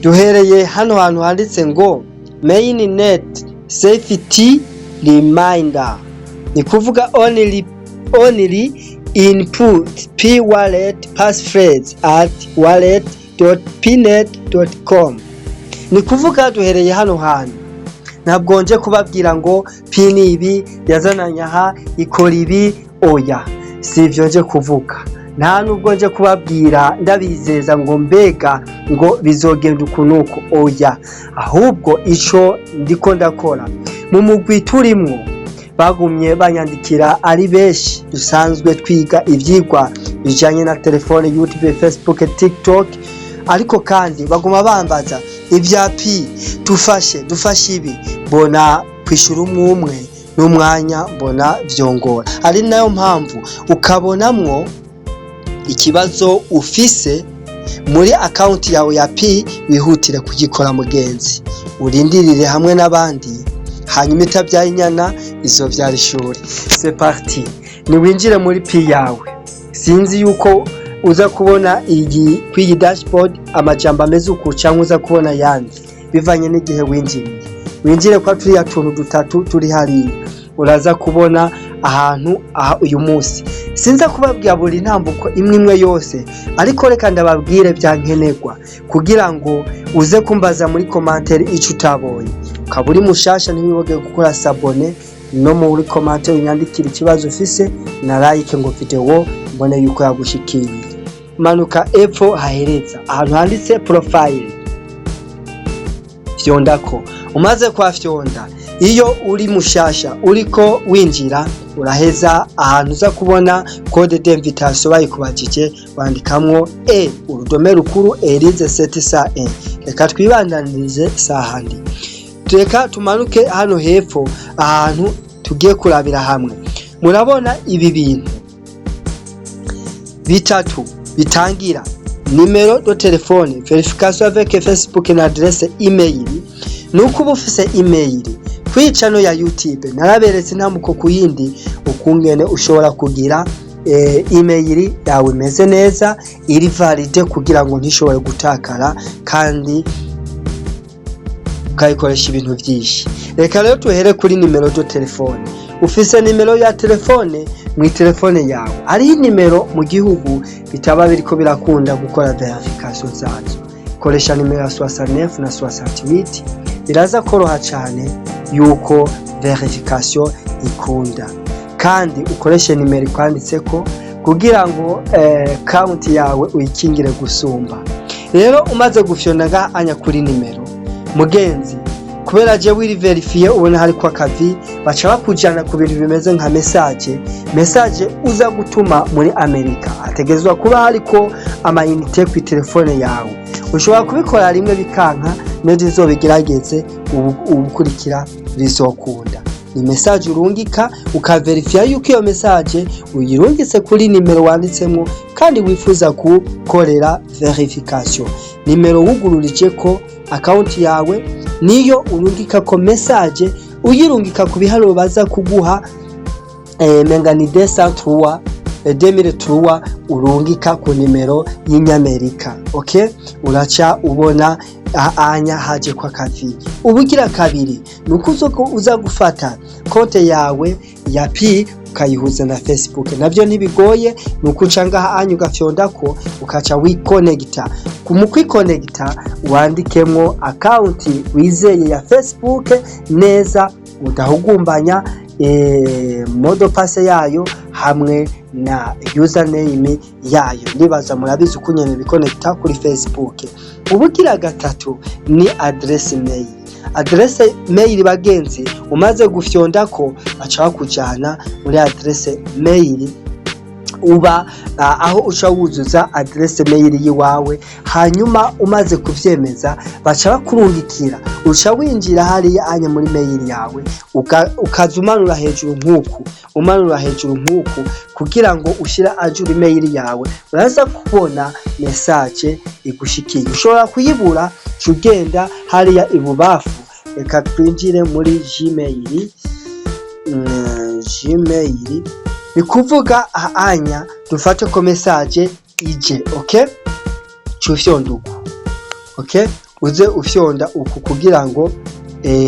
Duhereye hano hantu handitse ngo "Mainnet safety reminder", ni kuvuga only input Pi wallet passphrase at wallet.pinet.com. Ni kuvuga duhereye hano hantu, ntabwo nje kubabwira ngo Pi ni ibi, yazananye aha, ikora ibi. Oya, si ivyo nje kuvuga. Nta nubwo nje kubabwira ndabizeza ngo mbega ngo bizogenda uku nuku. Oya, ahubwo ico ndiko ndakora, mu mugwi turimwo bagumye banyandikira ari benshi, dusanzwe twiga ivyigwa bijanye na telefone, YouTube, Facebook, TikTok, ariko kandi baguma bambaza ibya Pi, dufashe, dufashe ibi. Mbona kwishura umwe umwe n'umwanya mbona vyongora, ari nayo mpamvu ukabonamwo ikibazo ufise muri account yawe ya Pi, wihutire kugikora mugenzi, urindirire hamwe n'abandi, hanyuma itabyaye inyana izovyara ishuri. C'est parti, niwinjire muri Pi yawe. Sinzi yuko uza kubona iyi kw'iyi dashboard amajambo ameze uku cyangwa uza kubona ayandi bivanye n'igihe winjiriye. Winjire kwa turiya tuntu dutatu turi hariya, uraza kubona ahantu aha. Uyu munsi sinza kubabwira buri ntambuko imwe imwe yose, ariko reka ndababwire bya nkenerwa kugira ngo uze kumbaza muri commentaire ico utabonye. Ukaba uri mushasha, ntiwiboge gukora s'abonner, no muri commentaire unyandikira ikibazo ufise na like ngo video mbone yuko yagushikiye. Manuka epfo hahereza ahantu handitse "Profile", fyondako. Umaze kwafyonda, iyo uri mushasha uriko winjira, uraheza ahantu uza kubona "Code d'invitation" bayikubajije, wandikamwo E urudome rukuru Elize 701. Reka twibandanirize sahandi, reka tumanuke hano hepfo ahantu tugiye kurabira hamwe. Murabona ibi bintu bitatu bitangira "Numéro de téléphone, vérification avec Facebook na adresse email". Nuko uba ufise email kwicano ya YouTube, naraberetse intambuko ku yindi ukungene ushobora kugira email yawe imeze neza, iri valide, kugira ngo ntishobore gutakara kandi ukayikoresha ibintu byinshi. Reka rero tuhere kuri numéro de téléphone. Ufise nimero ya telefone mu telefone yawe, hariho nimero mu gihugu bitaba biriko birakunda gukora vérification zazo. Koresha nimero ya 69 na 68, biraza koroha cyane yuko vérification ikunda. Kandi ukoreshe nimero ikwanditseko kugira ngo konti yawe uyikingire gusumba. Rero umaze gufyonda ngaha anya kuri nimero, mugenzi, kubera je wiri vérifié, ubona hariko akavi, baca bakujana ku bintu bimeze nka message. Message uza gutuma muri Amerika, ategerezwa kuba hariko ama unités ku telefone yawe. Ushobora kubikora rimwe bikanka, nejo uzobigerageze ubukurikira bizokunda. Ni message urungika, ukaverifiya yuko iyo message uyirungitse kuri nimero wanditsemo kandi wifuza gukorera vérification. Nimero wugururije ko account yawe niyo urungika ko message, uyirungika ku biharuro baza kuguha, menga ni 203 2003, urungika ku nimero y'inyamerika. Okay, uraca ubona anya haje kwa kavi. Ubugira kabiri nuko uza gufata konte yawe ya Pi ukayihuza na Facebook. Navyo ntibigoye, nuko uca ngaha anya ugafyondako, ukaca wikonegita. Mu kwikonegita wandikemwo account wizeye ya Facebook neza, udahugumbanya, mot de passe yayo hamwe na username yayo. Ndibaza murabizi uko nyene bikonekita kuri Facebook. Ubugira gatatu ni adresse mail. Adresse mail, bagenzi, umaze gufyondako baca bakujana muri adresse mail, uba aho uca wuzuza adresse mail yiwawe. Hanyuma umaze kuvyemeza baca bakurungikira, uca winjira hariya anya muri mail yawe, ukaza umanura hejuru nk'uku, umanura hejuru nk'uku kugira ngo ushire ajura email yawe, uraza kubona message igushikiye. Ushobora kuyibura, uca ugenda hariya ibubafu. Reka twinjire muri Gmail. Gmail ni kuvuga anya dufate ko message ije. Okay, ca ufyonda uku. Okay. Uze ufyonda uku kugira ngo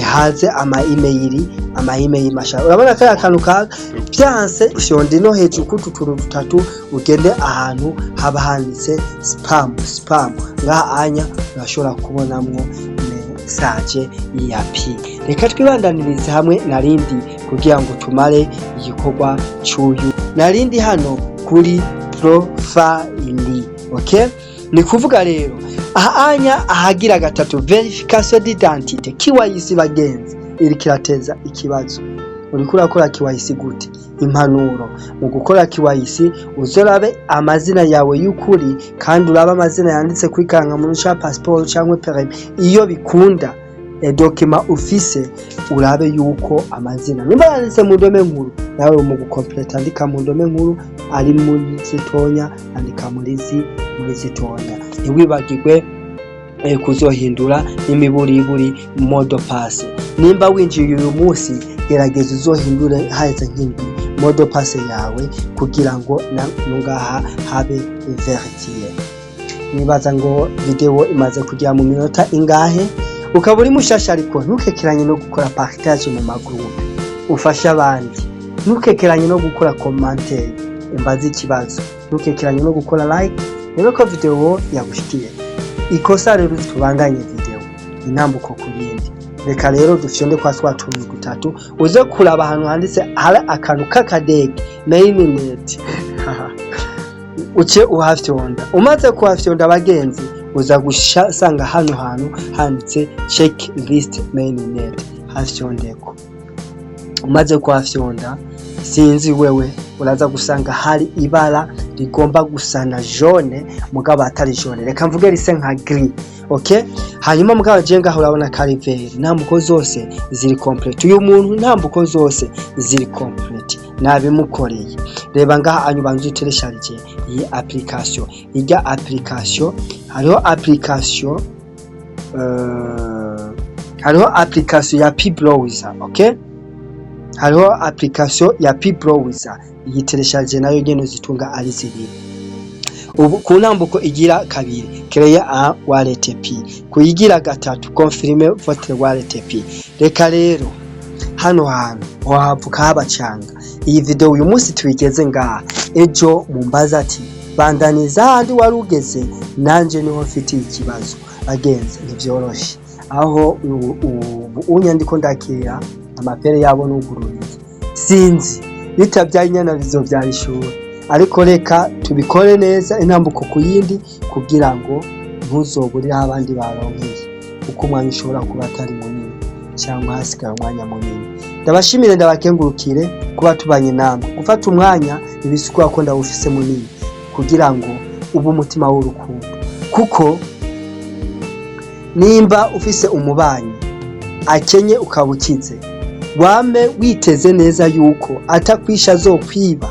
haze ama email masha. Urabona kaya kantu ka vyanse, ufyonda ino hejuru kutu tuntu dutatu, ugende ahantu haba handitse spam. Spam ngaha anya urashobora kubonamwo message ya Pi. Reka twibandanirize hamwe narindi kugira ngo tumare igikorwa c'uyu. Narindi hano kuri profile, okay? Ni kuvuga rero aha anya ahagira gatatu, vérification d'identité, KYC. Bagenzi, iriko irateza ikibazo. Uriko urakora KYC gute? Impanuro mu gukora KYC: uzorabe amazina yawe y'ukuri, kandi urabe amazina yanditse kuri karangamuntu ca passport canke permis iyo bikunda. Document ufise, urabe yuko amazina nimba yanditse mu ndome nkuru, nawe mu gukompleta andika mu ndome nkuru, ari muri zitonya andika muri zitonya. Ntiwibagirwe kuzohindura n'imiburiburi mot de passe. Nimba winjiye uyu munsi, gerageza uzohindure haheze nk'indwi mot de passe yawe kugira ngo ngaha habe vérifié. Nibaza ngo video imaze kugera mu minota ingahe? Ukaba uri mushasha, ariko ntukekeranye no gukora partage mu ma groupes, ufashe abandi. Ntukekeranye no gukora commentaire umbaze ikibazo. Ntukekeranye no gukora like rero ko video yagushikiye. Ikosa rero, tubandanye video intambuko ku yindi. Reka rero dufyonde kwa twa tuntu dutatu, uze kuraba ahantu handitse hari akantu k'akadege mainnet, uce uhafyonda. Umaze kuhafyonda, abagenzi, uza gusanga hano hantu handitse checklist mainnet, hafyondeko. Umaze kuhafyonda, sinzi wewe, uraza gusanga hari ibara rigomba gusa na jaune, mugabo atari jaune, reka mvuge rise nka gris, okay? Hanyuma mugabo je ngaho urabona ko ari vert. Intambuko zose ziri complete. Uyu muntu intambuko zose ziri complete, nabimukoreye. Reba ngaha anyubanza uteresharije iyi application, irya application. Hariho application ya Pi Browser, okay? Hariho application ya Pi Browser, iyi teresharije nayo nyene, zitunga ari zibiri. Ubu ku ntambuko igira kabiri, créer un wallet Pi. Kuyigira gatatu, confirmer votre wallet Pi. Reka rero hano hantu wahavuka habacanga. Iyi video uyu munsi tuyigeze ngaha. Ejo mumbaza ati: "Bandaniza handi wari ugeze." Nanje niho mfitiye ikibazo, bagenzi, ntivyoroshe. Aho ubu unyandiko ndakira amapere yabo nugururiye, sinzi bitabyaye inyana bizovyara ishuri, ariko reka tubikore neza intambuko ku yindi kugira ngo ntuzoburire aho abandi baronkeye, kuko umwanya ushobora kuba atari munini cyangwa hasigaye umwanya munini. Ndabashimire, ndabakengurukire kuba tubanye namwe. Gufata umwanya ntibisigura ko ndawufise munini, kugira ngo ube umutima w'urukundo, kuko nimba ufise umubanyi akenye ukaba ukize, wame witeze neza yuko atakwisha azokwiba,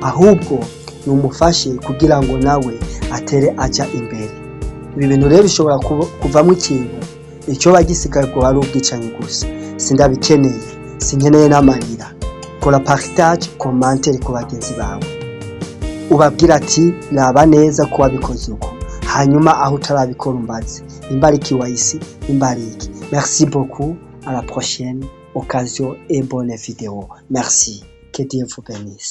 ahubwo numufashe kugira ngo nawe atere aja imbere. Ibi bintu rero bishobora kuvamwo ikintu icyo bagisigaye, ubwo ari ubwicanyi gusa. Sindabikeneye, sinkeneye n'amarira. Kora partage, commentaire ku bagenzi bawe, ubabwira ati: "Raba neza ko wabikoze uko." Hanyuma aho utarabikora umbaze nimba ari KYC, nimba ari iki. Merci beaucoup, à la prochaine occasion et bonne vidéo. Merci, que Dieu vous bénisse.